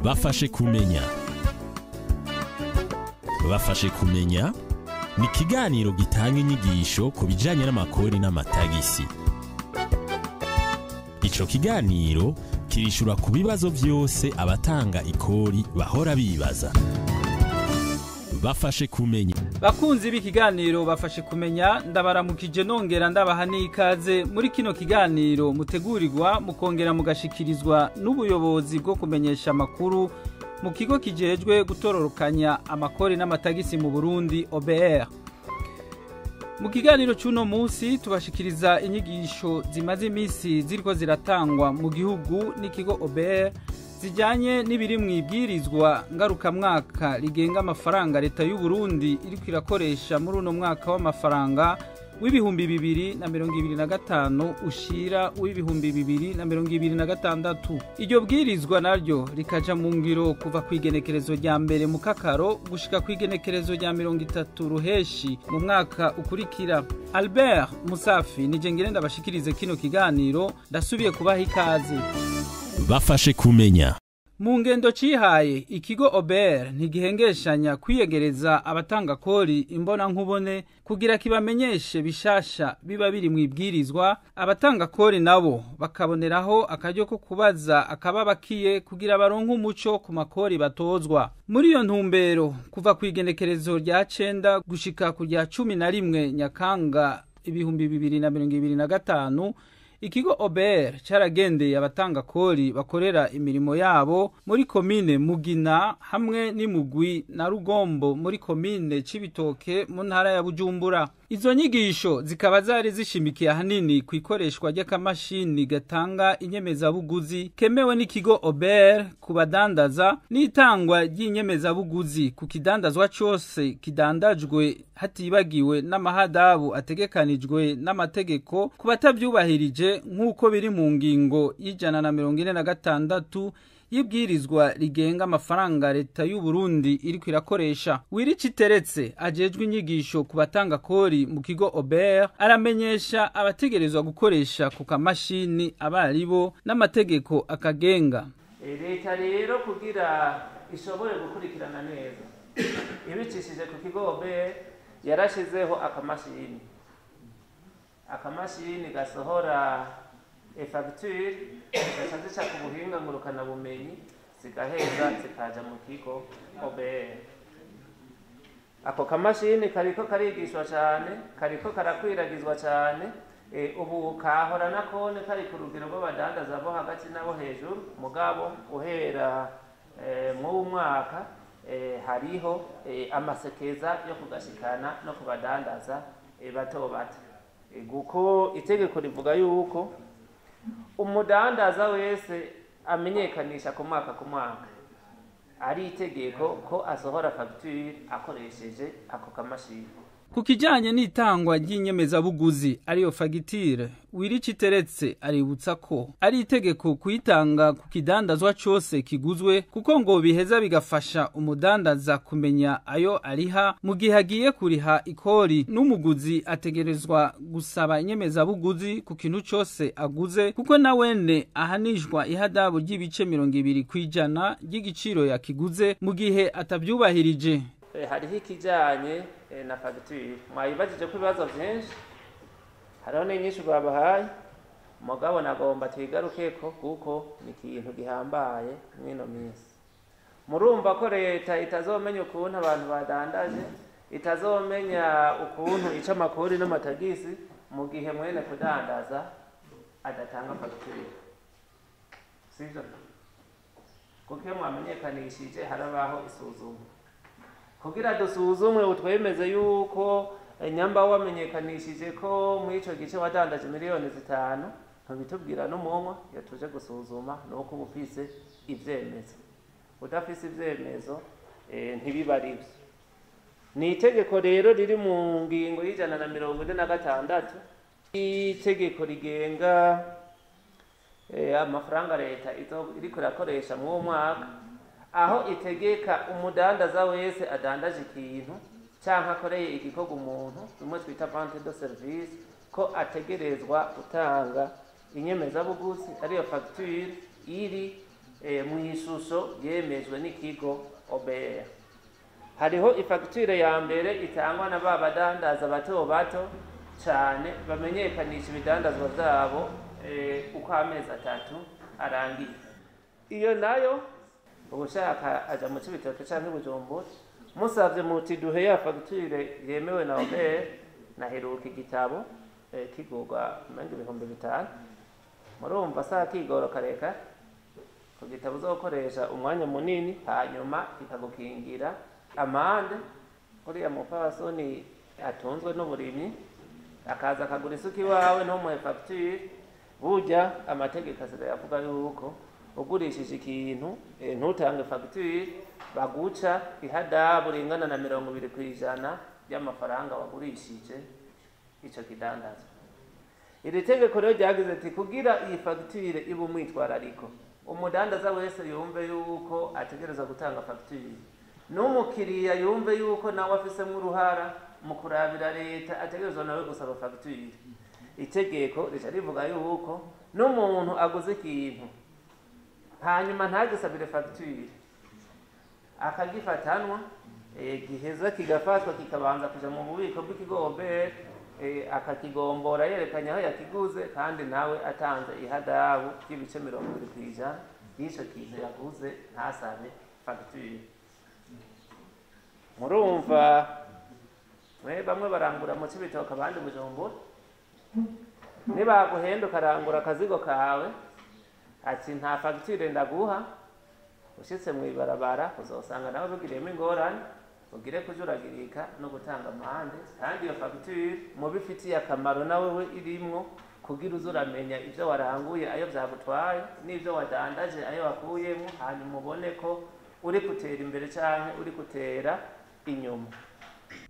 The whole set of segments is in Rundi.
Bafashe kumenya. Bafashe kumenya ni ikiganiro gitanga inyigisho ku bijanye n'amakori n'amatagisi. Ico kiganiro kirishura ku bibazo vyose abatanga ikori bahora bibaza. Bafashe kumenya. Bakunzi b'ikiganiro Bafashe kumenya, ndabaramukije nongera ndabaha n'ikaze muri kino kiganiro mutegurirwa mukongera mugashikirizwa n'ubuyobozi bwo kumenyesha amakuru mu kigo kijejwe gutororokanya amakori n'amatagisi mu Burundi, OBR. Mu kiganiro c'uno munsi tubashikiriza inyigisho zimaze imisi ziriko ziratangwa mu gihugu n'ikigo OBR zijanye n'ibiri mwibwirizwa ngarukamwaka rigenga amafaranga leta y'u Burundi iriko irakoresha muri uno mwaka w'amafaranga w'2025 ushira w'2026. Iryo bwirizwa naryo rikaja mu ngiro kuva kw'igenekerezo rya mbere mu Kakaro gushika kw'igenekerezo rya 30 Ruheshi mu mwaka ukurikira. Albert Musafi nije ngire ndabashikirize kino kiganiro, ndasubiye kubaha ikaze. Bafashe kumenya. Mu ngendo cihaye ikigo OBR ntigihengeshanya kwiyegereza abatanga kori imbona nkubone kugira kibamenyeshe bishasha biba biri mu ibwirizwa, abatanga kori nabo bakaboneraho akaryo ko kubaza akababakiye kugira baronke umuco ku makori batozwa. Muri iyo ntumbero kuva kwigenekerezo rya 9 gushika ku rya 11 Nyakanga 2025 ikigo OBR caragendeye abatanga kori bakorera imirimo yabo muri komine Mugina hamwe n'Imugwi na Rugombo muri komine Cibitoke mu ntara ya Bujumbura. Izo nyigisho zikaba zari zishimikiye ahanini ku ikoreshwa ry'akamashini gatanga inyemezabuguzi kemewe n'ikigo OBR ku badandaza n'itangwa ry'inyemezabuguzi ku kidandazwa cose kidandajwe hatibagiwe n'amahadabu ategekanijwe n'amategeko ku batavyubahirije nk'uko biri mu ngingo y'146 y'ibwirizwa rigenga amafaranga leta y'u Burundi iriko irakoresha. Wiriciteretse ajejwe inyigisho ku batanga kori mu kigo OBR aramenyesha abategerezwa gukoresha ku kamashini abaribo n'amategeko akagenga. Leta rero kugira ishobore gukurikirana neza ibicishije ku kigo OBR yarashizeho akamashini gasohora efagitire zigaca zica ku buhinga ngurukanabumenyi zigaheza zikaja mu kigo OBR. Ako kamashini kariko karigishwa cane, kariko karakwiragizwa cane. Ubu kahora nakone kari ku rugero rw'abadandaza bo hagati nabo hejuru, mugabo uhera mw'uwu mwaka hariho amasekeza yo kugashikana no kubadandaza bato bato. Guko itegeko rivuga yuko umudandaza wese amenyekanisha ku mwaka ku mwaka, ari itegeko ko asohora fagitire akoresheje ako kamashini. Ku kijanye n'itangwa ry'inyemezabuguzi ariyo fagitire, Wiriciteretse aributsa ko ari itegeko kuyitanga ku kidandazwa cose kiguzwe, kuko ngo biheza bigafasha umudandaza kumenya ayo ariha mu gihe agiye kuriha ikori. N'umuguzi ategerezwa gusaba inyemezabuguzi ku kintu cose aguze, kuko nawene ahanishwa ihadabu ry'ibice 20% ry'igiciro yakiguze mu gihe atavyubahirije. Hariho ikijanye na fagitire mwayibajije ko ibibazo vyinshi, hariho n'inyishu babahaye, mugabo nagomba tuyigarukeko kuko ni ikintu gihambaye mw'ino minsi. Murumva ko leta itazomenya ukuntu abantu badandaje, itazomenya ukuntu ica amakori n'amatagisi mu gihe mwene kudandaza adatanga fagitire, sivyo? Kuko iyo mwamenyekanishije harabaho isuzuma kugira dusuzumwe utwemeze yuko nyamba wamenyekanishije ko muri ico gice wadandaje 5 miliyoni, ntubitubwira n'umunwa. Iyo tuje gusuzuma nuko uba ufise ivyemezo, udafise ivyemezo ntibiba ari vyo. Ni itegeko rero riri mu ngingo y'146 itegeko rigenga amafaranga leta iriko irakoresha mw'uwo mwaka, aho itegeka umudandaza wese adandaje ikintu canke akoreye igikorwa umuntu, bimwe twita vente de service, ko ategerezwa gutanga inyemezabuguzi ariyo facture iri mu ishusho yemejwe n'ikigo OBR. Hariho ifagitire ya mbere itangwa na ba badandaza bato bato cyane bamenyekanisha ibidandazwa byabo uko amezi 3 arangiye. Iyo nayo ubushaka aja mu Cibitoke canke Bujumbura, musavye muti duhe ya fagitire yemewe na OBR, naheruka igitabo kigurwa umenga 5000. Murumva saa kigoro kareka ku gitabo uzokoresha umwanya munini, hanyuma kikagukingira amande. Uriya mupfasoni atunzwe n'uburimyi akaza akagura isuka iwawe ntumuhe fagitire, burya amategeko asigaye avuga yuko ugurishije ikintu ntutange fagitire baguca ihadabu ringana na 20% y'amafaranga wagurishije ico kidandazwa. Iri tegeko rero ryagize ati kugira iyi fagitire ibe umwitwarariko, umudandaza wese yumve yuko ategereza gutanga fagitire, n'umukiriya yumve yuko nawe afisemwo uruhara mu kurabira leta ategerezwa nawe gusaba fagitire. Itegeko rica rivuga yuko n'umuntu aguze ikintu hanyuma ntagisabire fagitire akagifatanwa, giheza kigafatwa kikabanza kuja mu bubiko bw'ikigo OBR, akakigombora yerekanye aho yakiguze, kandi nawe atanze ihadabu ry'ibice 20% y'icyo kintu yaguze ntasabe fagitire. Murumva mwe bamwe barangura mu Cibitoke abandi Bujumbura, nibaguhenda ukarangura akazigo kawe ati nta fagitire ndaguha, ushitse mw'ibarabara uzosanga nawe bugiriyemo ingorane, ugire kujuragirika no gutanga amande. Kandi iyo fagitire mubifitiye akamaro nawe we irimwo, kugira uzuramenya ivyo waranguye ayo vyagutwaye n'ivyo wadandaje ayo wakuyemo, hanyuma ubone ko uri gutera imbere canke uri gutera inyuma.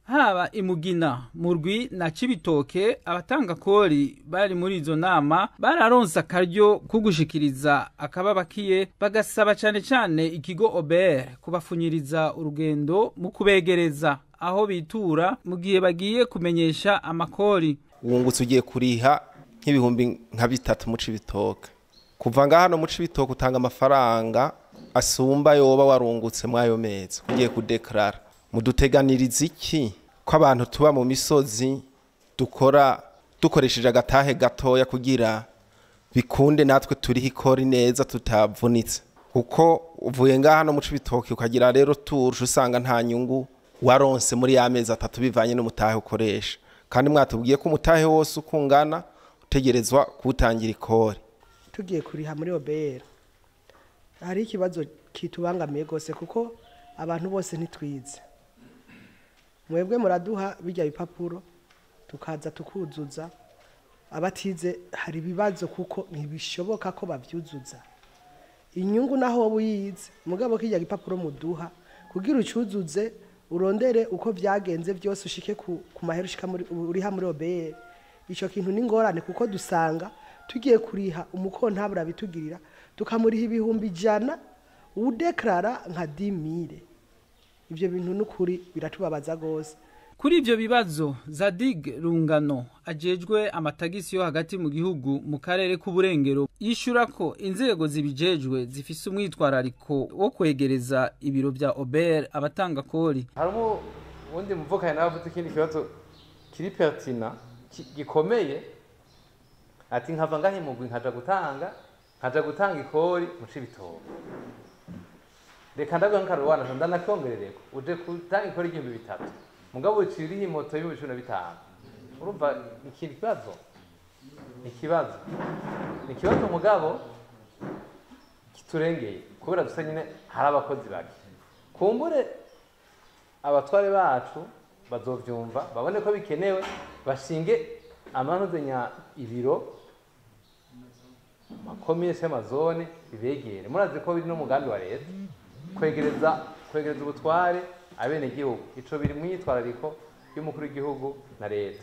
Haba imugina Murwi na Cibitoke, abatanga kori bari muri izo nama bararonse akaryo kugushikiriza akababakiye, bagasaba cane cane ikigo OBR kubafunyiriza urugendo mu kubegereza aho bitura mu gihe bagiye kumenyesha amakori. Wungutse ugiye kuriha nk'ibihumbi nka 3 mu Cibitoke, kuva ngaha no mu Cibitoke utanga amafaranga asumba yoba warungutse mwayo mezi ugiye kudeklarara. Muduteganiriza iki ko abantu tuba mu misozi dukora dukoresheje agatahe gatoya kugira bikunde natwe turiho ikori neza tutavunitse? Kuko uvuye ngaha no mu Cibitoke ukagira rero turusha usanga nta nyungu waronse muri ya mezi 3 bivanye n'umutahe ukoresha, kandi mwatubwiye ko umutahe wose ukungana utegerezwa kuwutangira ikori. Tugiye kuriha muri OBR hari ikibazo kitubangamiye gose, kuko abantu bose ntitwize. Mwebwe muraduha bijya bipapuro tukaza tukuzuza, abatize hari ibibazo kuko ntibishoboka ko bavyuzuza. Inyungu naho wowe uyize mugabo kijya gipapuro muduha kugira ucuzuze urondere uko vyagenze byose ushike ku mahera ushika muri uriha muri OBR. Ico kintu ni ngorane kuko dusanga tugiye kuriha umukontabura bitugirira tukamuriha 100,000 udeklara nka 10000. Ivyo bintu nukuri biratubabaza gose. Kuri ivyo bibazo Zadig Rungano ajejwe amatagisi yo hagati mu gihugu mu karere k'uburengero yishura ko inzego zibijejwe zifise umwitwarariko wo kwegereza ibiro vya OBR abatanga kori. Harimo undi muvukanye nawe avuze ikindi kibazo kiri pertinent gikomeye, ati nkava ngahe mugwi nkaja gutanga ikori mu Cibitoke. Reka ndaguha nkaruwana ndanakongerereko uje gutanga ikori 3000 mugabo uciriye imoto y'15,000. Urumva ikindi kibazo ni kibazo mugabo kiturengeye kubera dusa nyine hari abakozi bake. Kumbure abatware bacu bazovyumva babone ko bikenewe, bashinge amanuzenya ibiro makomine y'amazone bibegere. Murazi ko biri no mugambi wa leta kwegereza ubutware abene gihugu, ico biri mwitwarariko y'umukuru w'igihugu na leta.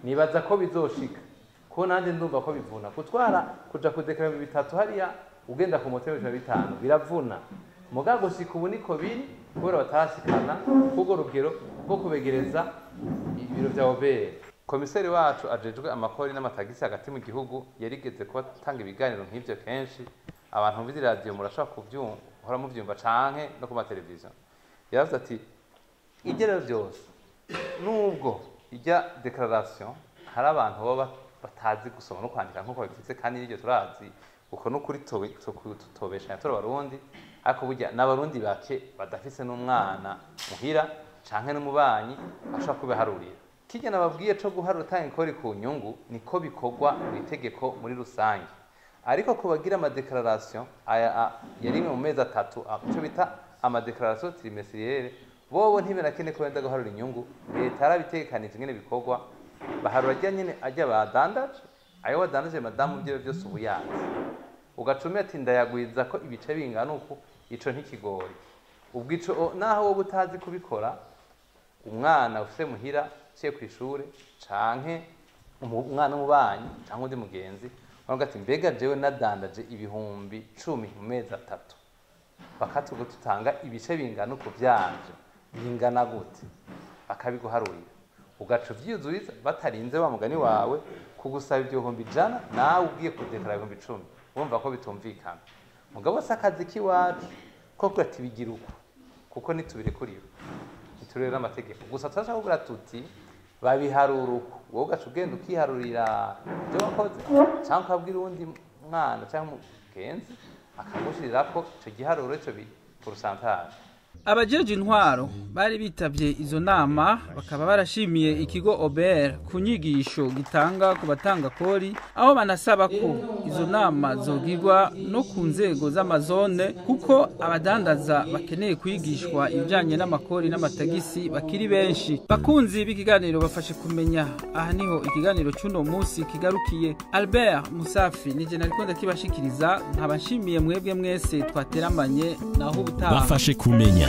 Nibaza ko bizoshika ko nanje ndumva ko bivuna kutwara kuja kudekara 3 hariya ugenda ku moto 5 biravuna. Mugabo gushika ubu niko biri kubera batarashikana kugo rugero rwo kubegereza ibiro vya OBR. Komiseri wacu ajejwe amakori n'amatagisi hagati mu gihugu yarigeze kuba atanga ibiganiro nk'ivyo kenshi, Abantu bumva iradiyo murashobora kuvyumva, uhora muvyumva canke no ku mateleviziyo. Yaravuze ati ibyo rero byose, nubwo ijya declaration hari abantu baba batazi gusoma no kwandika nk'uko babivuze, kandi n'ibyo turazi uko n'ukuri, tutobeshanya turi Abarundi, ariko burya n'Abarundi bake badafise n'umwana muhira canke n'umubanyi ashobora kubiharurira. Kirya nababwiye co guharura utanga ikori ku nyungu niko bikorwa mu itegeko muri rusange, ariko ku bagira amadeclaration aya ya rimwe mu mezi 3, ico bita amadeclaration trimestrielle, bobo ntibenakene ko benda guharura inyungu. Leta yarabitegekanije ingene bikorwa, baharura rya nyene ajya badandaje, ayo wadandaje madamu byo byose ubu yazi, ugacumi ati ndayagwiza ko ibice bingana uku, ico ntikigoye. Ubwo ico naho wowe utazi kubikora, umwana ufise muhira uciye kw'ishure canke umwana w'umubanyi canke undi mugenzi, baravuga ati mbega jewe nadandaje 10,000 mu mezi 3, bakatuga tutanga ibice bingana uko vyanje bingana gute, bakabiguharurira ugaca uvyuzuriza batarinze wa mugani wawe kugusaba 100,000 nawe ugiye kudeklara 10,000. Urumva ko bitumvikana. Mugabo se akazi k'iwacu ko kugira ati bigira uko, kuko nitubirekuriwe ntiturere amategeko gusa, turashaka kugira tuti babiharura uko, wowe ugaca ugenda ukiharurira ibyo wakoze, canke ukabwira uwundi mwana canke umugenzi akagushirirako ico giharuro, ico pourcentage. Abajeje intwaro bari bitavye izo nama bakaba barashimiye ikigo OBR ku nyigisho gitanga ku batanga kori, aho banasaba ko izo nama zogirwa no ku nzego z'amazone, kuko abadandaza bakeneye kwigishwa ibijanye n'amakori n'amatagisi bakiri benshi. Bakunzi b'ikiganiro bafashe kumenya, aha niho ikiganiro c'uno munsi kigarukiye. Albert Musafi nije nariko ndakibashikiriza, nkaba nshimiye mwebwe mwese twateramanye, naho ubutaha. Bafashe kumenya.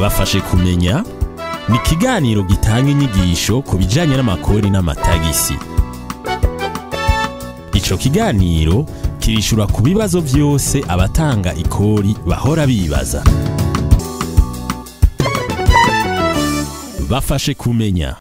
Bafashe kumenya ni ikiganiro gitanga inyigisho ku bijanye n'amakori n'amatagisi. Ico kiganiro kirishura ku bibazo vyose abatanga ikori bahora bibaza. Bafashe kumenya.